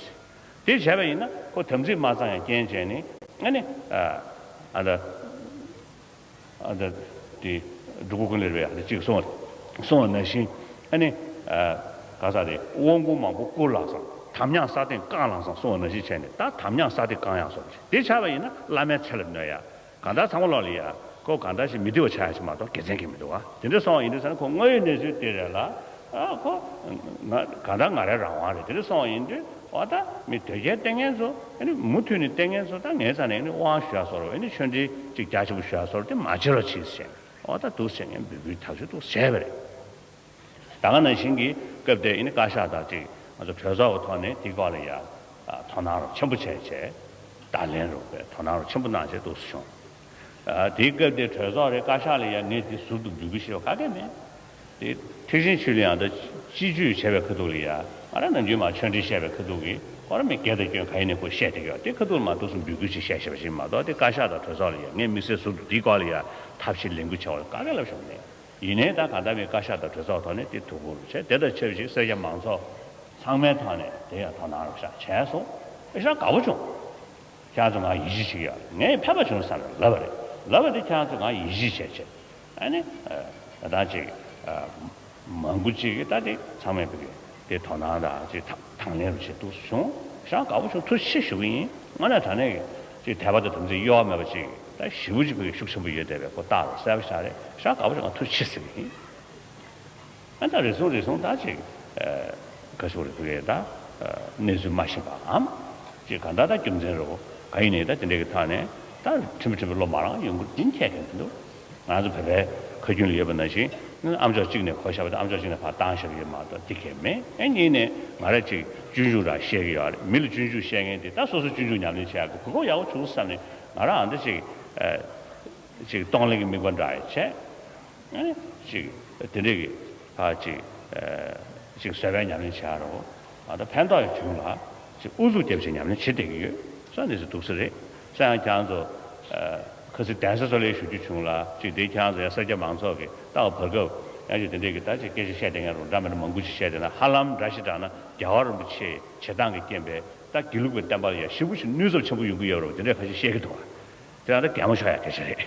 དེ་བྱས་པ་ཡིན་ན་ཁོ་དམ་ཚིག་མ་གཙང་ཡང་རྐྱེན་བྱས་ནས། ཨ་ནི། ཨ། ཨ་ད། ཨ་ད། དེ་འབྲུ་གུ་ཀུན་ལེར་བས་ཨ་ད་ཅིག་གསུངས་པ། གསུངས་པ་ནང་བཞིན། ཨ་ནི། ཨ། ག་ས་རེད། དབང་པོ་མང་པོ་བསྐུར་ལ་བཟང་། དམ་ཉམས་ས་སྟེང་བཀང་ལ་བཟང་གསུངས་པ་ནང་བཞིན་བྱས་ནས། ད་དམ་ཉམས་ས་སྟེང་བཀང་ཡག་བཟོ་འདྲ་ཅིག་དེ་བྱས་པ་ཡིན་ན་བླ་མའི་ཚེ་ལ་གནོད་ཡག་གང་ལྟར་ཚང་མ་ལོག་ལ་ཡ། ཁོ་གང་ལྟར་ཞིག་མི་བདེ་བ་ཆགས་ཡ་ཞིག་མ་གཏོགས་དགེ་མཚན་གྱི་མི་འདུག་བ། དེ་འདྲ་སོང་བ་ཡིན་དུས་ཙང་ཁོ་དངོས་ཡོད་གནས་ཚུལ་དེ་རེད་ལ། ཨ་ཁོ། ང་གང་ལྟར་ང་རའི་རང་དབང་རེད། དེ་འདྲ་སོང་བ་ཡིན་དུས་འོ་ད་མི་དོལ་རྒྱལ་བསྟེན་མཁན་ཚོ། ཨ་ནི་མུ་མཐུད་ནས་བསྟེན་མཁན་ཚོ་ད་ངའི་རྩ་ནས་ནི་དབང་ཞུ་ཡ་བཟོ་འདྲ། ཨ་ནི་ཆོས་འབྲེལ་ཅིག་རྒྱ་ཆེན་པོ་ཞུ་ཡ་བཟོ་འདྲ་དེ་མ་བྱེད་རོགས་གྱིས་ཟེར་ནས། འོ་ད་འདུག་ཟེར་ངས་འབོད་སྐུལ་ཐག་ཆོད་འདུག་བྱས་པ་རེད། ད་ག་ནང་བཞིན་གྱི་སྐབས་དེ་ཨ་ནི་བཀའ་ཤག་དང་ཅིག་ང་ཚོ་གྲོས་ཚོགས་ཀྱི་ཐོག་ནས་དེའི་སྐོར་ལ་ཡ། ཨ། དོ་སྣང་རོགས་ཆེན་པོ་བྱས་བྱས། བརྡ་ལན་རོགས་པས་དོ་སྣང་རོགས་ཆེན་པོ་གནང་བྱས་འདུག་སེ་བྱུང་། ཨ། དེའི་སྐབས་དེ་གྲོས་ཚོགས་རེད། བཀའ་ཤག་ལ་ཡ་ངས་དེ་ཟུར་དུ་འབོད་སྐུལ་ཞུ་བ་ག་གེ་མེད། དེ་ཐེག་ཆེན་ཆོས་གླིང་ཡང་ད་སྤྱི་སྤྱོད་བྱས་པའི་ཁ་ཐུག་ལ་ཡ། ང་རང་ནམ་རྒྱུན་མར་ཆོས་འབྲེལ་བཤད་པའི་ཁ་ཐུག་གི་ཁོ་རང་མི་སྒེར་དང་སྐྱོན་ག་ཡིན་ནས་ཁོ་བཤད་བསྡད་ཀྱི་ཡོད། དེ་ཁ་ཐུག་ལ་མར་འདུག་སེ་འབོད་སྐུལ་ཅིག་བཤད་བཤད་པ་ཞིག་མ་གཏོགས། དེ་བཀའ་ཤག་དང་གྲོས་ཚོགས་ལ་ཡ་ངས་དམིགས་བསལ་ཟུར་དུ་དེའི་སྐོར་ལ་ཡ་ཐབས་ཤེས་ལས་འགུལ་བྱ་བ་ག་གེ་ལབ་བྱུང་མེད། ཡིན་ནའི་ད་གང་ལྟར་མི་བཀའ་ཤག་དང་གྲོས་ཚོགས་ཐོག་ནས་དེ་ཐུགས་ཁུར་བྱས། དེ་དང་ཆབས་ཅིག་སེར་སྐྱ་མང་ཚོགས་ཚང་མའི་ཐོག་ནས་དེ་ཡང་དོ་སྣང་རོགས་ཤག་བྱས་སོང་། ཨེ་ཤ་དགའ་པོ་བྱུང་། ཁྱེད་ཚོ་ང་ཡིད་ཆེས་བྱེད་ཀྱི་ཡོད། ངས་ཕན་པ་བྱུང་བསམ་ནས་ལབ་པ་རེད། ལབ་པ་དེ་ཁྱེད་ཚོ་ང་ཡིད་ཆེས་བྱས་བྱས། ཨ་ནི། ཨ། ད་ཅིག་ཨ། མང་པོ་ཅིག་གིས་ད་དེ་ཚང་མས་བོད་ཀྱི་དེ་དོ་སྣང་དང་ཅིག་དང་དང་ལེན་རུ་བྱེད་འདུག་བྱུང་། ཤ་དགའ་པོ་བྱུང་། ཐུགས་རྗེ་ཆེ་ཞུ་གི་ཡིན། དངོས་གནས་དྲང་གནས་ཀྱི་ཅིག་དད་པ་དང་དམ་ཚིག་གཡོ་བ་མེད་པ་ཅིག་ད་ཞེ་པོ་ཅིག་བོད་ཀྱི་ཤུགས་ཆེན་པོ་ཡོད་བསྡད་པའི་ཁོ་རྟགས་རེད། གསལ་པོ་ཞིག་རེད། ཤ་དགའ་པོ་བྱུང་། ང་ཐུགས་རྗེ་ཆེ་ཟེར་གི་ཡིན། ཨ་ད་རེ་ཟུང་རེ་ཟུང་ད་ཅིག་ཨ། ཁ་ཤུགས་རེ་ཕུལ་ཡས་ད། ཨ། གནས་ཚུལ་མ་ཤེས་པའམ། ཅིག་གང་ལྟར་ད་རྒྱུ་མཚན་རེ་བོ་ག་ཡིན་ནའི་ད་དེ་འདྲའི་གི་ཐོག་ནས་ད་ཁྲིམས་ཁྲིམས་པའི་བློ་མ་རང་ཡོང་གི་རྒྱུན་ཆད་མཁན་དེ་འདུག་ང་ཚོ་བོད་པའི་ཁ་རྒྱུན་ལ་ཡོད་པ་ནང་བཞིན། ཨ་མཆོག་གཅིག་ནས་གོ་བཞག་པ་དང་ཨ་མཆོག་གཅིག་ནས་ཕར་བཏང་བཞག་པ་ཡོད་མ་གཏོགས་དེ་གས་མེད། ཨེ་གཉིས་ནས་ང་རང་ཅིག་སྤྱོད་འཇུག་རང་བཤད་གི་ཡོད་རེད། མི་ལ་སྤྱོད་འཇུག་བཤད་མཁན་དེ་ད་སོ་སོ་སྤྱོད་འཇུག་ཉམས་ལེན་བྱེད་ཡག་གི་གོ་སྐབས་ཡག་པོ་བྱུང་བསམ་ནས་ང་རང་ཨ་འདྲ་ཅིག་ཨ། ཅིག་གཏོང་ལེན་གྱི་དམིགས་པ་འདྲ་ཡང་བྱས། ཨ་ནི་ཅིག་དེ་འདྲས་ཀྱི་ཕར་ཅིག་ཨ། ཅིག་བཟོད་པའི་ཉམས་ལེན་བྱེད་ཡག་རོ། ང་ད་ཕན་ཐོགས་ཡང་བྱུང་ལ། ཅིག་ཨུ་ཚུགས་རྒྱབ་བྱས་ཉམས་ལེན་བྱེད་བསྡད་ཀྱི་ཡོད། ས་གནས་སུ་འདུག་ས་རེད། ས་ཡང་ཁྱེད་ཚོ། ཨ། ཁ་སང་གདན་ས་ཚོགས་ལས་ཞུ་རྒྱུ་བྱུང་ལ། ཅིག་དེ་ཁྱེད་ཚོ་ཡང་སེར་སྐྱ་མང་ཚོགས་ཀྱི་ལྟ་བ་བར་སྐབས་ཡང་ཅིག་དེ་འདྲས་ཀྱི་ད་ཅིག་སྐད་ཆ་བཤད་བསྡད་མཁན་རོ་འདྲ་མི་འདྲ་མང་པོ་ཞིག་བཤད་བསྡད་ན། ཧ་ལམ་འདྲ་ཞིག་དྲག་ན་རྒྱལ་བ་རིན་པོ་ཆེའི་བྱེད་སྟངས་ཀྱི་རྐྱེན་པས་ད་དགེ་ལུགས་པའི་བསྟན་པ་ལ་ཡང་ཞེ་པོ་ཞིག་གནོད་ཚབས་ཆེན་པོ་ཡོང་གི་ཡོད་རེད་པ། དེ་འདྲས་ཁ་ཤས་བཤད་ཀྱི་འདུག་བ། དེ་ཡང་ད་གད་མོ་ཤོར་ཡག་སྐད་ཆ་རེད།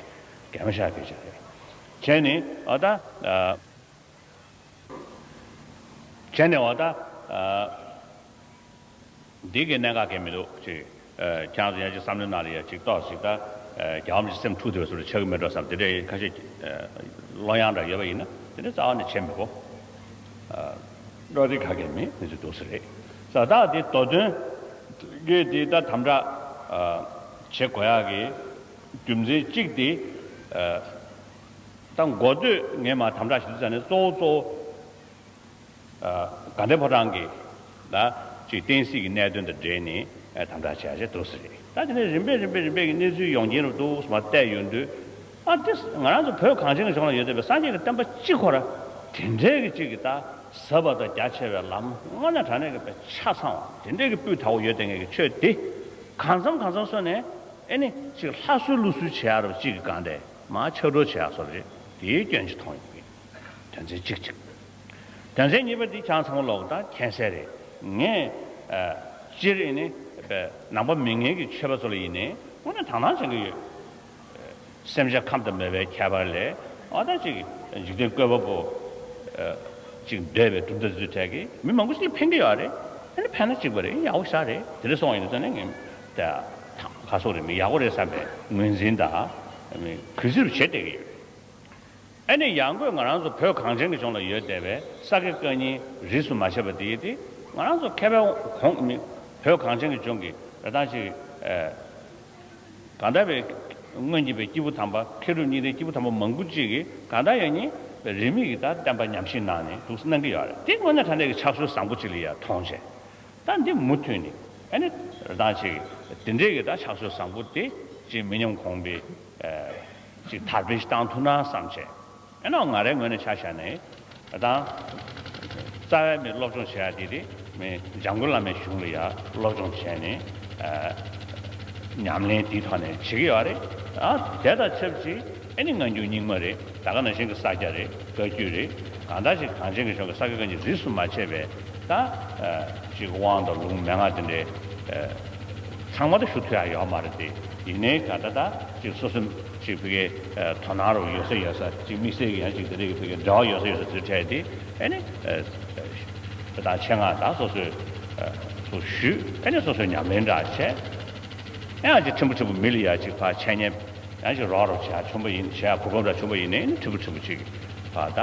གད་མོ་ཤོར་ཡག་སྐད་ཆ་རེད། བྱས་ནས་འོ་ད། ཨ། བྱས་ནས་འོ་ད། ཨ། འདི་གའི་གནད་འགག་གང་ཡང་མི་འདུག་ཅིག་ཨ། ཁྱེད་རང་ཚོ་ཡང་ཅིག་བསམ་བློའི་ནང་ལ་ཡ་ཅིག་ཏོག་ཙམ་ཅིག་ད། ཨ། རྒྱལ་བ་རིན་པོ་ཆེ་སེམས་འཁྲུག་བསྡད་པའི་བཟོ་འདྲ་ཆགས་ཀྱི་མེད་འགྲོ་བསམ། དེ་འདྲའི་ཁ་ཤས། ཨ། བློ་ཡང་འདྲ་ཡོད་པ་ཡིན་ན་དེ་འདྲ་རྩ་བ་ནས་བྱེད་མི་དགོས། ཨ། བློ་རིག་ག་གེ་མེད་མི་ཚོ་འདུག་ས་རེད། ས་ད་དེ་མདོ་དོན་གྱི་དེ་ད་དམ་དྲག་ཨ། བྱེད་དགོས་ཡག་གི་རྒྱུ་མཚན་གཅིག་དེ། ཨ། ད་འགོ་སྟོད་ངས་མར་དམ་དྲག་ཞུ་དུས་ཙང་ནས་གཙོ་བོ་གཙོ་བོ། ཨ། དགའ་ལྡན་ཕོ་བྲང་གི་ལ། ཅིག་བསྟན་སྲིད་ཀྱི་གནད་དོན་དང་འབྲེལ་ནས་ཨ་དམ་དྲག་བྱས་བྱས་འདུག་སེ་རེད། ད་དེ་ནས་རིམ་པས་རིམ་པས་རིམ་པས་ཀྱི་གནས་ཚུལ་ཡོང་གིན་རུ་འདུག་སེ་མར་བལྟས་ཡོང་དུས། ཨ་དེ་ང་རང་ཚོ་བོད་གངས་ཅན་གྱི་ལྗོངས་ལ་ཡོད་བསྡད་པའི་སངས་རྒྱས་ཀྱི་བསྟན་པ་གཅིག་ཁོ་ར་དེ་འདྲའི་གི་གཅིག་གི་ད་ཟབ་པ་དང་རྒྱ་ཆེ་བའི་ལམ་དངོས་གནས་དྲང་གནས་ཀྱི་དཔེ་ཆ་ཚང་བ་དེ་འདྲའི་གི་སྤུས་དག་པོ་ཡོད་བསྡད་མཁན་གྱི་ཆོས་དེ་གང་འཚམ་གང་འཚམ་སོང་ནས་ཨེ་ནི་ཅིག་ལྷ་གསོལ་ལུགས་གསོལ་བྱེད་ཡག་རུ་གཅིག་གི་སྒང་དེ་མར་ཕྱག་རོལ་བྱེད་ཡག་བཟོ་འདྲ་རེད། དེའི་སྐྱོན་ཅིག་མཐོང་ཡོང་གི། དོན་ཚན་གཅིག་གཅིག་དོན་ཚན་གཉིས་པ་འདི་ཆ་ཚང་བ་ལོག་ད་མཁྱེན་གསལ་རེད། ངས་ཨ་སྤྱིར་ཡིན་ནི་ནང་པ་མི་ངན་གྱི་ཆོས་པ་ཚོ་ལ་ཡིན་ནི་དངོས་གནས་དག་སྣང་བྱེད་ཀྱི་ཡོད། སེམས་ཅན་ཁམས་དང་མོས་པའི་ཁྱད་པར་ལས་ཨ་ད་ཅིག་འཇིག་རྟེན་བཀོད་པ་པོ་ཨ་ཅིག་འདོད་པའི་གྲུབ་མཐའ་ཚོའི་གྲས་ཀྱི་མི་མང་པོ་ཞིག་ཕན་གྱི་ཡོད་རེད། ཨ་ནི་ཕན་ན་གཅིག་པ་རེད། ཡག་པོ་ཞེ་དྲག་རེད། དེ་འདྲ་སོང་བ་ཡིན་ན་ཙང་ནས་ངས་ད་ཁ་སོག་རེད། མི་ཡག་པོ་རེད་བསམ་པའི་ངོས་འཛིན་དང་གུས་བརྩི་རུ་བྱེད་བསྡད་ཀྱི་ཡོད། ཨ་ནི་ཡང་སྒོས་ང་རང་ཚོ་བོད་གངས་ཅན་གྱི་ལྗོངས་ལ་ཡོད་བསྡད་པའི་ས་དགེ་བཀའ་རྙིང་རིས་སུ་མ་ཆད་པ་དེ་ཡིན་ཏེ། ང་རང་ཚོ་མཁས་པའི་གོང་མི་བོད་གངས་ཅན་གྱི་ལྗོངས་ཀྱི་ད་ལྟ་ཅིག་ཨ་གང་ལྟར་བའི་སྔོན་གྱི་བའི་སྐྱེས་བུ་དམ་པ་མཁས་གྲུབ་གཉིས་ལྡན་སྐྱེས་བུ་དམ་པ་མང་པོ་ཅིག་གིས་གང་ལྟར་ཡང་ནི་རིས་མེད་ཀྱི་ད་བསྟན་པ་ཉམས་བཞེས་གནང་ནས་འདུག་སེ་གནང་གི་ཡོད་རེད། དེ་དངོས་གནས་དྲང་གནས་ཀྱི་ཕྱག་སྲོལ་བཟང་པོ་ཅིག་ལ་ཡང་མཐོང་བྱས། ད་འདི་མུ་མཐུད་ནས་ཨ་ནི་རང་ཅིག་དེ་འདྲའི་གི་ད་ཕྱག་སྲོལ་བཟང་པོ་དེ་ཅིག་མི་ཉམས་གོང་འཕེལ་ཨ་ཅིག་དར་སྤེལ་ཞིག་བཏང་ཐུབ་ན་བསམ་བྱས། ཨ་ནི་ང་རའི་ངོས་ནས་ཆ་བཞག་ནས་ད་རྩ་བའི་མི་སློབ་སྦྱོང་བྱེད་ཡ་དེ་དེ་མི་འཇམ་མགོན་བླ་མའི་གཞུང་ལ་ཡ་སློབ་སྦྱོང་བྱས་ནས་ཨ་ཉམས་ལེན་དེའི་ཐོག་ནས་བྱེད་ཀྱི་ཡོད་རེད། ཨ་དེ་དང་ཆབས་ཅིག་ཨ་ནི་སྔ་འགྱུར་རྙིང་མ་རེད། ད་ག་ནང་བཞིན་གྱི་ས་སྐྱ་རེད། བཀའ་བརྒྱུད་རེད། གང་ལྟར་ཅིག་གངས་ཅན་གྱི་ལྗོངས་ཀྱི་ས་དགེ་བཀའ་རྙིང་རིས་སུ་མ་ཆད་པའི་ད་ཅིག་དབང་དང་ལུང་མན་ངག་དེ་འདྲའི་ཚང་མ་ད་ཞུ་ཐུབ་ཡ་ཡོད་མ་རེད་དེ། ཡིན་ནའི་ག་ད་ད་ཅིག་སོ་སོ་ཅིག་ཕ་གིའི་དོ་སྣང་རུ་ཡོད་ས་ཡོད་ས་ཅིག་དམིགས་བསལ་གྱི་ཡང་ཅིག་དེ་འདྲའི་ཕ་གིའི་འབྲེལ་བ་ཡོད་ས་ཡོད་ས་དེ་འཕྲད་དེ། ཨ་ནི་ད་ཆེད་མངགས་ད་སོ་སོའི་སོ་ཞུས། ཨ་ནི་སོ་སོའི་ཉམས་ལེན་འདྲ་བྱས། ཡང་ཅིག་ཕྲན་བུ་ཕྲན་བུ་མི་ལ་ཡ་ཅིག་ཕར་འཆད་ཉན་ཡང་ཅིག་རོགས་རོགས་བྱེད་ཡ་ཆོམ་པ་ཡིན། བྱེད་ཡ་གོ་སྐབས་འདྲ་ཆོམ་པ་ཡིན་ནའི་ཕྲན་བུ་ཕྲན་བུ་ཅིག་ཕར་ད་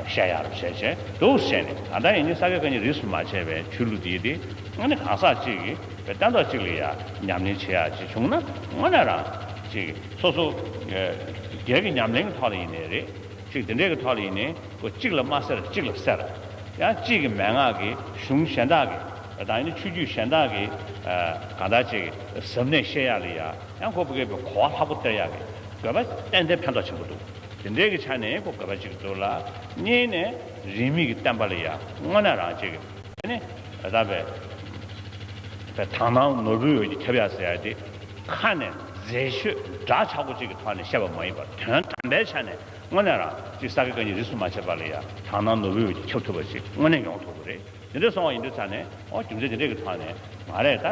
བཤད་ཡ་རོགས་བྱས་བྱས་འདུག་བྱས་ནས། ད་ལྟ་ཡིན་ནའི་ས་དགེ་བཀའ་རྙིང་རིས་སུ་མ་ཆད་པའི་ཆོས་ལུགས་འདི་དེ་ཨ་ནི་གང་ཟག་ཅིག་གིས་སྟན་ཐོག་ཅིག་ལ་ཡ་ཉམས་ལེན་བྱེད་ཡ་ཅིག་བྱུང་ན་དངོས་གནས་རང་ཅིག་སོ་སོ་སྒེར་གྱི་ཉམས་ལེན་གྱི་ཐོག་ལ་ཡིན་ནའི་རེད། ཅིག་དེ་འདྲའི་གི་ཐོག་ལ་ཡིན་ནའི་ཁོ་གཅིག་ལ་མ་ཟེར་གཅིག་ལ་ཟེར། ཡང་གཅིག་གི་མན་ངག་གིས་གཞུང་གཞན་དག་གི་ད་ཡིན་ནའི་ཆོས་བརྒྱུད་གཞན་དག་གི་གང་ལྟར་ཅིག་གཟབ་ནན་བཤད་ཡག་ལ་ཡ་ཡང་ཁོ་ཕ་གིའི་གོ་བ་ལྷག་པོ་སྟེར་ཡག་གི་དགོས་པ་ཏན་ཏན་ཕན་ཐོགས་ཆེན་པོ་འདུག་དེ་འདྲའི་གི་ཆ་ནས་ཁོ་དགོས་པ་ཅིག་འདུག་ལ། གཉིས་ནས་རིས་མེད་ཀྱི་བསྟན་པ་ལ་ཡ་དངོས་གནས་རང་ཅིག་ཨ་ནི་ད་ལྟ་བའི་དག་སྣང་ནོར་བུའི་འོད་ཀྱིས་ཁྱབ་ཡག་ཟེར་ཡག་དེ་ཁ་ནས་མཛེས་ཤོས་འདྲ་ཆགས་པོ་ཅིག་གི་ཐོག་ནས་བཤད་པ་མ་ཡིན་པར་དོན་དམ་པའི་ཆ་ནས་དངོས་གནས་རང་ཅིག་ས་དགེ་བཀའ་རྙིང་རིས་སུ་མ་ཆད་པ་ལ་ཡང་དག་སྣང་ནོར་བུའི་འོད་ཀྱིས་ཁྱབ་ཐུབ་པ་ཞིག་དངོས་གནས་ཡོང་ཐུབ་ཀྱི་རེད། དེ་འདྲ་སོང་བ་ཡིན་དུས་ཙང་ནས་ཨོ་རྒྱུ་མཚན་དེ་འདྲ་གི་ཐོག་ནས་ང་རས་ད་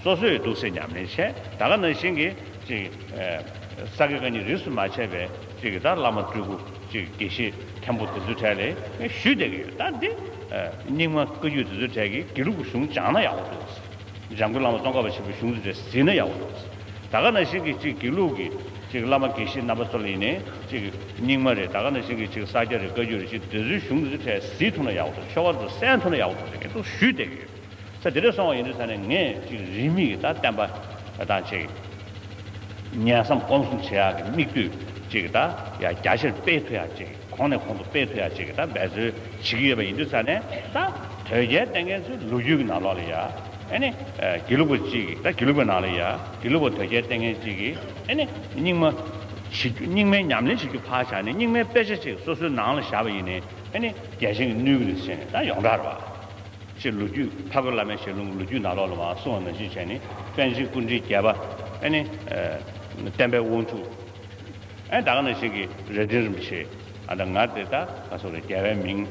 སོ་སོས་འདུག་སེ་ཉམས་ལེན་བྱས། ད་ག་ནང་བཞིན་གྱི་ཅིག་ཨ་ས་དགེ་བཀའ་རྙིང་རིས་སུ་མ་ཆད་པའི་ཅིག་ད་བླ་མ་སྤྲུལ་སྐུ་ཅིག་དགེ་བཤེས་མཁན་པོ་དེ་ཚོའི་གྲས་ལ་ངས་ཞུས་བསྡད་ཀྱི་ཡོད། ད་འདི་ཨ་རྙིང་མ་བཀའ་བརྒྱུད་དེ་ཚོའི་གྲས་ཀྱིས་དགེ་ལུགས་ཀྱི་གཞུང་སྦྱངས་ན་ཡག་པོ་འདུག་འཇམ་མགོན་བླ་མ་ཙོང་ཁ་པ་ཆེན་པོའི་གཞུང་དེ་འདྲ་གཟིགས་ན་ཡག་པོ་འདུག་ད་ག་ནང་བཞིན་གྱི་གཅིག་དགེ་ལུགས་ཀྱི་གཅིག་བླ་མ་དགེ་བཤེས་རྣམ་པ་ཚོ་ལ་ཡིན་ནའི་གཅིག་རྙིང་མ་རེད། ད་ག་ནང་བཞིན་གྱི་གཅིག་ས་སྐྱ་རེད། བཀའ་བརྒྱུད་རེད། གཅིག་དེ་ཚོའི་གཞུང་དེ་ཚོ་གྲས་གཟིགས་ཐུབ་ན་ཡག་པོ་འདུག་ཆོ་ག་དེ་ཚོ་གསན་ཐུབ་ན་ཡག་པོ་འདུག་ཟེར་མཁན་ཚོ་ཞུས་བསྡད་ཀྱི་ཡོད། ས་དེ་འདྲ་སོང་བ་ཡིན་དུས་ས་ནས་ངས་གཅིག་རིས་མེད་ཀྱི་ད་བསྟན་པ་དང་གཅིག་ཉན་བསམ་སྒོམ་གསུམ་བྱེད་ཡག་གི་མིག་ལྟོས་གཅིག་ད་ཡ་རྒྱ་ཆེར་སྤེལ་ཐུབ་ཡག་གཅིག་གོང་ནས་གོང་དུ་སྤེལ་ཐུབ་ཡག་ཅིག་གི་ད་འབད་རྩོལ་བྱེད་ཀྱི་ཡོད་པ་ཡིན་དུས་ཙང་ནས། ད་དོལ་རྒྱལ་བསྟེན་མཁན་ཚོའི་ལོ་རྒྱུས་ཀྱི་ནང་ལོགས་ལ་ཡ་ཨ་ནི་དགེ་ལུགས་པ་གཅིག་གིས་ད་དགེ་ལུགས་པའི་ནང་ལ་ཡ་དགེ་ལུགས་པ་དོལ་རྒྱལ་བསྟེན་མཁན་གཅིག་གིས་ཨ་ནི་རྙིང་མ་བྱེད་རྒྱུ། རྙིང་མའི་ཉམས་ལེན་བྱེད་རྒྱུ་ཕར་བཞག་ནས་རྙིང་མའི་དཔེ་ཆ་ཅིག་སོ་སོའི་ནང་ལ་བཞག་པ་ཡིན་ནའི་ཨ་ནི་རྒྱལ་ཆེན་གྱི་སྣོད་ཀྱི་རིགས་བྱས་ནས་ད་ཡོངས་གྲགས་རེད་བ། ཅེས་ལོ་རྒྱུས་འཕགས་པའི་བླ་མའི་ཞལ་ལུང་གི་ལོ་རྒྱུས་ནང་ལོགས་ལ་མར་གསུངས་པ་ནང་བཞིན་བྱས་ནས་པཎ་ཆེན་སྐུ་ཕྲེང་བརྒྱད་པ་ཨ་ནི་བསྟན་པའི་དབང་ཕྱུག་ཨ་ནི་ད་ག་ནང་བཞིན་གྱི་རྭ་སྒྲེང་རིན་པོ་ཆེ། ཨ་ད་ང་དེ་ད་ག་སོགས་རེད། རྒྱལ་བའི་མིང་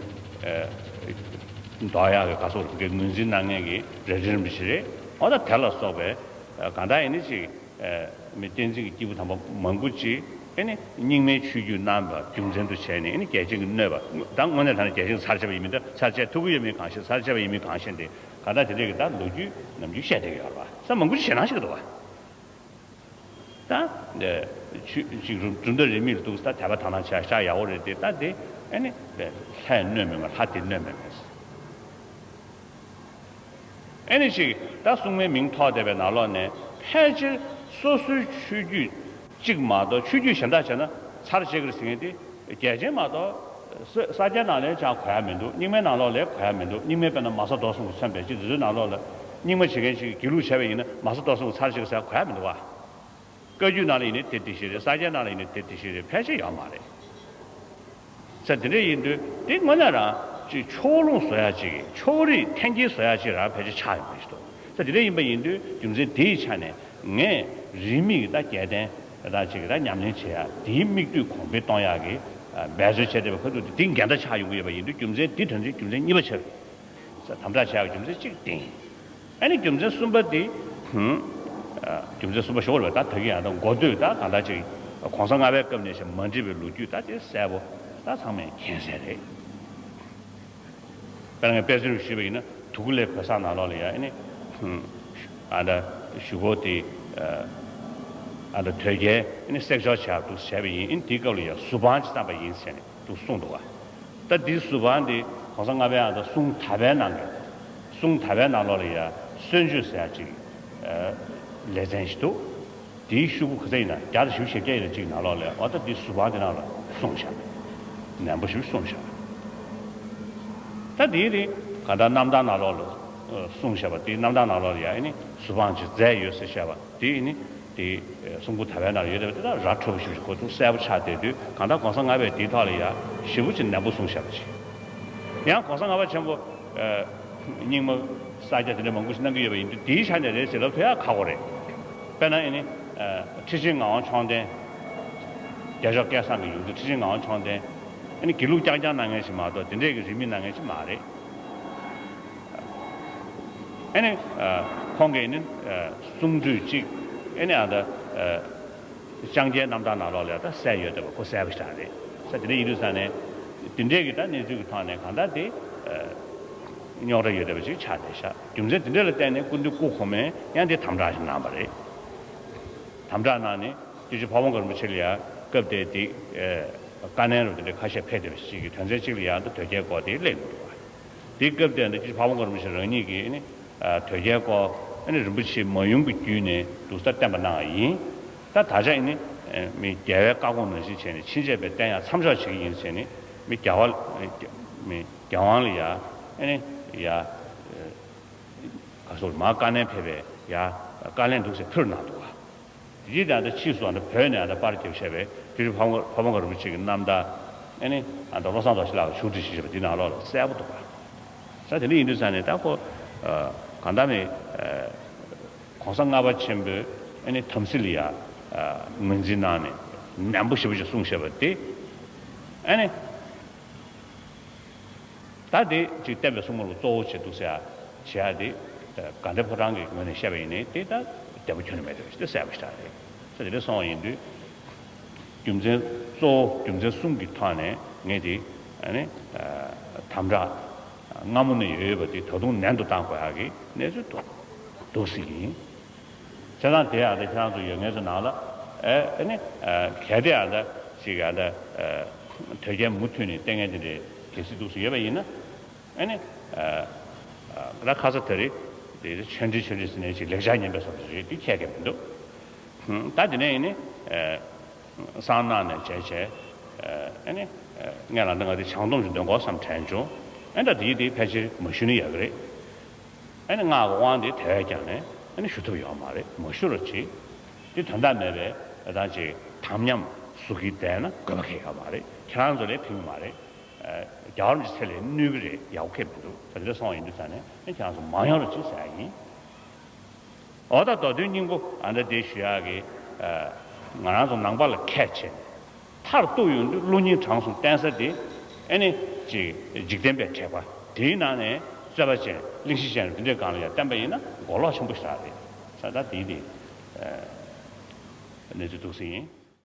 འདོགས་ཡག་གི་ག་སོགས་རེད། ངོས་འཛིན་གནང་མཁན་གྱི་རྭ་སྒྲེང་རིན་པོ་ཆེ་རེད། ཨོ་ད་དེ་ལ་སོགས་པའི་གང་ལྟར་ཡིན་ནི་ཅིག་མི་བསྟན་འཛིན་གྱི་སྐྱེས་བུ་དམ་པ་མང་པོ་ཅིག་ཨ་ནི་རྙིང་མའི་ཆོས་བརྒྱུད་གནང་བ་རྒྱུ་མཚན་དུ་བྱས་ནས་ཨ་ནི་རྒྱལ་ཆེན་གྱི་གནོད་པ། ད་དངོས་གནས་དྲང་གནས་རྒྱལ་ཆེན་ཚར་བཅད་པ་ཡིན་མིན། ད་ཚར་བཅད་ཐུབ་ཀྱི་ཡོད་མེད་གང་ཤེས། ཚར་བཅད་པ་ཡིན་མིན་གང་ཤེས། དེ་གང་ལྟར་དེ་འདྲའི་གི་ད་ལོ་རྒྱུས་ནམ་རྒྱུན་བཤད་བསྡད་ཀྱི་ཡོད་རེད་པ། ས་མང་པོ་ཞིག་ཞེད་སྣང་ཞིག་འདུག་པ། ད་ཆོས་ཅིག་རུ་གྲུབ་མཐའ་རིས་མེད་ལ་འདུག་ད་དད་པ་དག་སྣང་བྱ་ཤག་ཡག་པོ་རེད་དེ། ད་དེ་ཨ་ནི་ལྷས་གནོད་མེད་མ། ལྷ་དེ་གནོད་མེད་མ། ཨེ་ནི་ཞིག་ད་སྲུང་མའི་མིང་ཐོགས་བསྡད་པའི་ནང་ལོགས་ནས་ཕལ་ཆེར་སོ་སོའི་ཆོས་བརྒྱུད་གཅིག་མ་གཏོགས་ཆོས་བརྒྱུད་གཞན་དག་བྱས་ན་ཚར་བཅད་ཀྱི་རེད་ཟེར་མཁན་དེ་རྒྱལ་ཆེན་མ་གཏོགས་ ས་ས་སྐྱའི་ནང་ལ་ཅང་གོ་ཡ་མི་འདུག་རྙིང་མའི་ནང་ལོགས་ལ་གོ་ཡ་མི་འདུག་རྙིང་མའི་དཔེར་ན་མ་ས་རྡོ་གསུམ་གྱིས་མཚོན་པའི་ཅིག་འདི་ཚོའི་ནང་ལོགས་ལ་རྙིང་མ་བྱེད་མཁན་ཞིག་གིས་དགེ་ལུགས་བྱས་པ་ཡིན་ན་མ་ས་རྡོ་གསུམ་གྱི་ཚར་ཞིག་ཟེར་གོ་ཡ་མི་འདུག་བ། བཀའ་བརྒྱུད་ནང་ལ་ཡིན་ནའི་དེ་དེ་བཞིན་རེད། ས་སྐྱའི་ནང་ལ་ཡིན་ནའི་དེ་དེ་བཞིན་རེད། ཕལ་ཆེར་ཡོད་མ་རེད། ས་དེ་འདྲ་ཡིན་དུས་དེ་དངོས་གནས་རང་ཅིག་ཕྱོགས་ལྷུང་བཟོ་ཡ་ཅིག་གི་ཕྱོགས་རིས་འཐེན་འཁྱེར་བཟོ་ཡ་ཅིག་རང་ཕལ་ཆེར་ཆགས་ཡོང་གི་ཞིག་འདུག་ས་དེ་འདྲ་ཡིན་པ་ཡིན་དུས་རྒྱུ་མཚན་དེའི་ཆ་ནས་ངས་རིས་མེད་ཀྱི་ད་རྒྱལ་བསྟན་ད་ཅིག་གི་ད་ཉམས་ལེན་བྱེད་ཡ་དེའི་མིག་ལྟོས་གོང་འཕེལ་གཏོང་ཡ་གི་འབད་རྩོལ་བྱས་བསྡད་པའི་ཁ་ཐུག་དེ་འགལ་ཟླ་ཆགས་ཡོང་གི་ཡོད་པ་ཡིན་དུས་རྒྱུ་མཚན་དེ་དོན་ཚན་རྒྱུ་མཚན་གཉིས་པ་ཆགས་ཡོད། དམ་དྲག་བྱ་བའི་རྒྱུ་མཚན་གཅིག་དེ་ཡིན། ཨ་ནི་རྒྱུ་མཚན་གསུམ་པ་དེ། ཧུམ། ཨ། རྒྱུ་མཚན་གསུམ་པ་ཞོར་ལ་ད་ད་གིན་ཡང་ད་འགོ་སྟོད་ད་གང་ལྟར་ཅིག་གོང་ས་ལྔ་པའི་སྐབས་ནས་བྱས་མ་འདྲིས་པའི་ལོ་རྒྱུས་ད་དེ་གསལ་པོ་ད་ཚང་མས་མཁྱེན་གསལ་རེད། དཔེར་ན་ངས་དཔེ་མཚོན་ཞུས་པ་ཡིན་ན་དུ་ཀུ་ལའི་བོད་གསར་ནང་ལོགས་ལ་ཡང་ཨ་ནི། ཧུམ། ཨ་ད་གཞུག་གུ་དེ། ཨ་ད་དོལ་རྒྱལ་ཨ་ནི་བསྲེག་འཇོག་བྱ་འདུག་བྱས་པ་ཡིན། ཨ་ནི་དེའི་སྐབས་ལ་ཡང་ཟུར་དཔང་ཅིག་བཏང་པ་ཡིན་ཟེར་ནས་འདུག་གསུངས་འདུག་བ། ད་འདི་ཟུར་དཔང་འདི་གོང་ས་ལྔ་པའི་ཨ་ད་གསུང་དག་པའི་ནང་གི་གསུང་དག་པའི་ནང་ལོགས་ལ་ཡ་གསོལ་མཆོད་ཟེར་ཡ་ཅིག་ཨ་ལེ་ཚན་ཞིག་འདུག་དེའི་ཤོག་གུ་ག་ཚད་ཡིན་ན་བརྒྱ་དང་བཞི་བཅུ་ཞེ་བརྒྱད་ཡིན་ན་ཅིག་ནང་ལོགས་ལ་ཨོ་ད་འདི་ཟུར་དཔང་འདི་ནང་ལ་གསུངས་བཞག་ནན་པོ་ཞིག་གསུངས་བཞག་ད་དེའི་རིང་ག་ད་རྣམ་ཐར་ནང་ལོགས་ལ་གསུངས་བཞག་པ་དེའི་རྣམ་ཐར་ནང་ལོགས་ལ་ཡ་ཨ་ནི་ཟུར་དཔང་ཅིག་མཛད་ཡོད་ཟེར་བཞག་པ་དེ་ཨ་ནི། དེ་གསུང་འབུམ་དག་པའི་ནང་ལ་ཡོད་བསྡད་པ་དེ་དག་ར་འཕྲོད་པོ་ཞེ་པོ་ཅིག་ཁོ་ཚོ་གསལ་པོ་ཆགས་བསྡད་དུས་གང་ལྟར་གོང་ས་ལྔ་པས་དེའི་ཐོག་ལ་ཡ་ཞེ་པོ་ཅིག་ནན་པོ་གསུངས་བཞག་པ་ཅིག་ཡང་གོང་ས་ལྔ་པ་ཆེན་པོ་རྙིང་མ་ས་སྐྱ་དེ་འདྲ་མང་པོ་ཞིག་གནང་གི་ཡོད་པ་ཡིན་དུས་དེའི་ཆ་ནས་རེད་ཟེར་ལབ་ཐུབ་ཡ་ཁག་པོ་རེད། དཔེར་ན་ཨ་ནི་ཁྲི་ཆེན་ངག་དབང་མཆོག་ལྡན། རྒྱལ་མཆོག་སྐལ་བཟང་གི་ཡོངས་འཛིན་ཁྲི་ཆེན་ངག་དབང་མཆོག་ལྡན། ཨ་ནི་དགེ་ལུགས་རྐྱང་རྐྱང་གནང་མཁན་ཞིག་མ་གཏོགས་དེ་འདྲས་ཀྱི་རིས་མེད་གནང་མཁན་ཞིག་མ་རེད། ཨ་ནི། ཁོང་གིས་ནི། གསུང་སྒྲོས་གཅིག་ཨ་ནི་ཨ་ད། ལྕང་སྐྱའི་རྣམ་ཐར་ནང་ལོགས་ལ་ད་གསལ་ཡོད་བསྡད་པ་ཁོ་གསལ་པོ་ཞིག་རེད། ས་དེ་འདྲ་ཡིན་དུས་ས་ནས། དེ་འདྲས་ཀྱི་ད་གནས་ཚུལ་གྱི་ཐོག་ནས་གང་ལྟར་དེ། རྙོག་དྲ་ཡོད་བསྡད་པ་ཅིག་ཆགས་བསྡད་ཤག་རྒྱུ་མཚན་དེ་འདྲ་ལ་བརྟེན་ནས་སྐུ་མདུན་སྐུ་གོང་མས་ཡང་དེ་དམ་དྲག་ཞིག་གནང་བ་རེད། དམ་དྲག་གནང་ནས་སྐྱབས་རྗེ་ཕ་བོང་ཁ་རིན་པོ་ཆེ་ལ་ཡང་སྐབས་དེ་དེ། བཀའ་ལན་རུ་དེ་འདྲ་ཁ་ཤས་ཕེབས་བསྡད་པ་ཞིག་གི་དོན་ཚན་གཅིག་ལ་ཡང་ད་དོལ་རྒྱལ་སྐོར་དེ་གླེང་འདུག་བ། དེའི་སྐབས་དེ་འདྲ་སྐྱབས་རྗེ་ཕ་བོང་ཁ་རིན་པོ་ཆེ་རང་ཉིད་ཀྱིས་ནི། དོལ་རྒྱལ་སྐོར་ནི་རིན་པོ་ཆེ་མ་ཡུམ་གྱི་བརྒྱུད་ནས་འདུག་ས་བསྟན་པ་གནང་བ་ཡིན། ད་ད་ཆ་ནི། མི་རྒྱལ་བའི་བཀའ་དགོངས་ནང་བཞིན་བྱས་ནས་ཕྱིན་ཆད་པའི་བསྟན་ཡག་མཚམས་འཇོག་བྱེད་ཀྱི་ཡིན་ཟེར་ནས་མི་རྒྱལ་བ། མི་རྒྱལ་དབང་ལ་ཡ། ནི། ཡ། ག་སོགས་མར་བཀའ་ལན་ཕེབས་པའི་ཡ། བཀའ་ལན་འདུག་ཟེར་ཕུལ་གནང་འདུག་བ། དེ་ད་ལྟ་ཕྱིས་སུ་ཨ་ནི་བོད་ནས་ཨ་ནི་པར་རྒྱབ་བཞག་པའི་དུས་རབས་ཕ་བོང་ཕ་བོང་ཁ་རིན་པོ་ཆེ་གི་རྣམ་ཐར། ཨ་ནི་ཨ་ནི་བློ་བཟང་རྡོ་རྗེ་ལགས་ཀྱི་མཇུག་སྒྲིལ་ཞེས་བྱ་བ་འདི་ནང་ལོགས་ལ་གསལ་པོ་འདུག་ག་ས་དེ་འདྲ་ཡིན་དུས་ས་ནས་ད་ཁོ། གང་ལྟར་མི། གོང་ས་ལྔ་པ་ཆེན་པོས་ཨ་ནི་དམ་སྲི་ལ་ཡ། ངོས་འཛིན་གནང་ནས་ནན་པོ་ཞེ་པོ་ཅིག་གསུངས་བཞག་པ་དེ། ཨ་ནི། ད་དེ་ཅིག་བསྟན་པའི་སྲུང་མ་ལ་གཙོ་བོ་བྱེད་འདུག་ཟེར་ཡ་བྱེད་ཡ་དེ། དགའ་ལྡན་ཕོ་བྲང་གི་ངོས་ནས་བཤད་པ་ཡིན་ནའི་དེ་ད་བདེ་པོ་ཁྱོན་ནས་མེད་འགྲོ་ཞེས་དེ་གསལ་པོ་ཞིག་རེད། ས་དེ་འདྲ་སོང་བ་ཡིན་དུས། རྒྱུ་མཚན་གཙོ་བོ་རྒྱུ་མཚན་གསུམ་གྱི་ཐོག་ནས་ངས་དེ་ཨ་ནི་དམ་དྲག་སྔ་མོ་ནས་ཡོད་ཡོད་པ་དེ་ད་དུང་ནན་དུ་བཏང་དགོས་ཡ་གི་གནས་ཚུལ་འདུག་འདུག་ཟེར་གྱི་ཡིན། བྱས་ཙང་དེ་ཡང་ད་ཁྱེད་རང་ཚོ་ཡོད་ངེས་ཚོ་ནང་ལ་ཨེ་ཨ་ནི་གལ་ཏེ་ཡང་ད་ཅིག་ཡང་ད་དོལ་རྒྱལ་མུ་མཐུད་ནས་བསྟེན་མཁན་དེ་འདྲའི་གལ་སྲིད་འདུག་སེ་ཡོད་པ་ཡིན་ན་ཨ་ནི་ད་ཁ་ས་ད་རེས་དེ་ཆོས་འབྲེལ་ཆོས་འབྲེལ་ཟེར་ནས་ཅིག་ལེགས་ཆ་ཉན་པའི་བཟོ་འདྲ་རེད། དེ་ཁྱད་ཀྱང་མི་འདུག་ད་དེ་ནས་ཨ་ནི་གསང་སྔགས་ནས་བྱས་བྱས་ཨ་ནི་ངས་ལ་ད་ང་དེ་བྱང་སྡོམ་ཞིག་འདོན་དགོས་བསམ་དྲན་བྱུང་། ཨ་ད་དེ་དེ་ཕལ་ཆེར་མ་ཞུ་ན་ཡག་གི་རེད། ཨ་ནི་སྔགས་ཀྱི་དབང་དེ་དེ་བས་ཀྱང་ནས་ཨ་ནི་ཞུ་ཐུབ་ཡོད་མ་རེད། མ་ཞུ་རོགས་བྱེད། དེ་དོན་དག་མེད་པའི་ཨ་ད་ཅིག་དམ་ཉམས་བཟོ་གི་བསྡད་ན་དགོས་པ་གང་ཡང་ཡོད་མ་རེད། ཁྱེད་རང་ཚོ་ལས་ཕན་གྱི་མ་རེད། རྒྱལ་བ་རིན་པོ་ཆེ་ཚེ་ལས་གནོད་ཀྱི་རེད། ཡག་པོ་ཁེལ་མི་འདུག་ད་དེ་འདྲ་སོང་བ་ཡིན་དུས་ཙང་ནས་ཨ་ཁྱེད་རང་ཚོ་མ་ཡོང་རོགས་བྱེད་ཟེར་ཡ་ཡིན། འོ་ད་མདོ་དོན་སྙིང་པོ་ཨ་ད་དེ་ཞུ་ཡག་གི་ང་རང་ཚོ་ནང་པ་ལ་ཁས་འཆེ་ནས། མཐར་གཏུགས་ཡོང་དུས་བློ་སྙིང་བྲང་གསུམ་བསྟེན་ས་དེ་ཨ་ནི་ཅིག་འཇིག་རྟེན་པའི་དྲེགས་པ་དེའི་ནང་ནས་རྩོད་པ་ཅན་གླེང་གཞི་ཅན་དེ་འདྲའི་སྒང་ལ་ཡང་བསྟན་པ་ཡིན་ན་གོ་ལོག་ཆེན་པོ་ཞིག་རེད། ས་ད་དེའི་དེ་གནས་ཚུལ་འདུག་སེ་ཡིན།